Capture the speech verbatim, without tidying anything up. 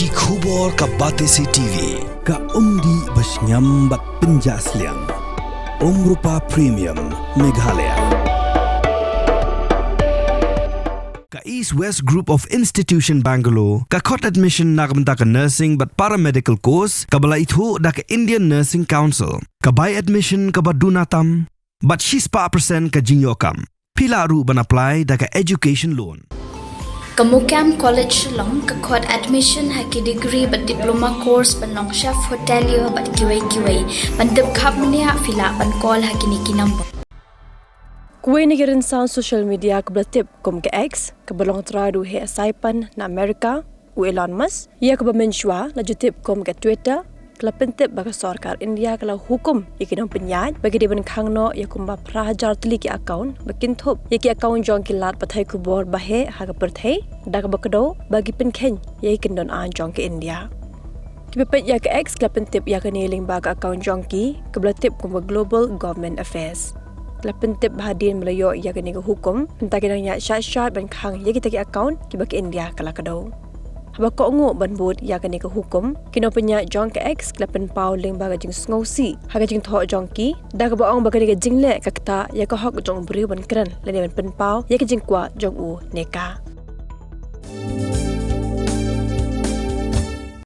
Ki khubor ka Batesi T V, ka umdih ba shngiam bad pynjah sliang. Umrupa Premium, Meghalaya. Ka East West Group of Institution Bangalore, ka khot admission na ka bynta ka nursing bad paramedical course, kaba la ithuh da ka Indian Nursing Council, ka bai admission kaba duna tam, bad shispah percent ka jingïoh kam. Phi lah ruh ban apply da ka education loan. Ka MOKAM College Shillong ka khot admission ha ki degree bad diploma course ban long chef hotelier bad kiwei kiwei. Ban tip khapmniah phi lah ban call ha kine ki number. Kawei na ki rynsan social media kaba la tip kum ka X, kaba long trai da u heh saipan na Amerika, u Elon Musk, ïa kaba mynshuwa la ju tip kum ka Twitter, ka la pyntip ba ka sorkar India ka la hukum ïa ki nongpynïaid ba ki dei ban khang noh ïa kumba phra hajar tylli ki account ba kynthup ïa ki account jong ki lad pathai khubor ba heh ha ka pyrthei, da kaba kdew ba ki pynkheiñ ïa ki kyndon aiñ jong ka India. Kiba peit ïa ka X ki la pyntip ïa kane lyngba ka account jong ki, kaba la tip kum ka Global Government Affairs. Ki la pyntip ba hadien ba la ïoh ïa kane ka hukum, mynta ki nongñiah shad shad ban khang ïa kita ki account kiba ka India ka la kdew. Haba kohnguh ban bud ïa kane ka hukum, ki nongpynïaid jong ka X ki la pynpaw lyngba ka jingsngewsih ha ka jingthoh jong ki, da kaba ong ba kane ka jingleh ka ktah ïa ka hok jong u briew ban kren lane ban pynpaw ïa ka jingkwah jong u ne ka.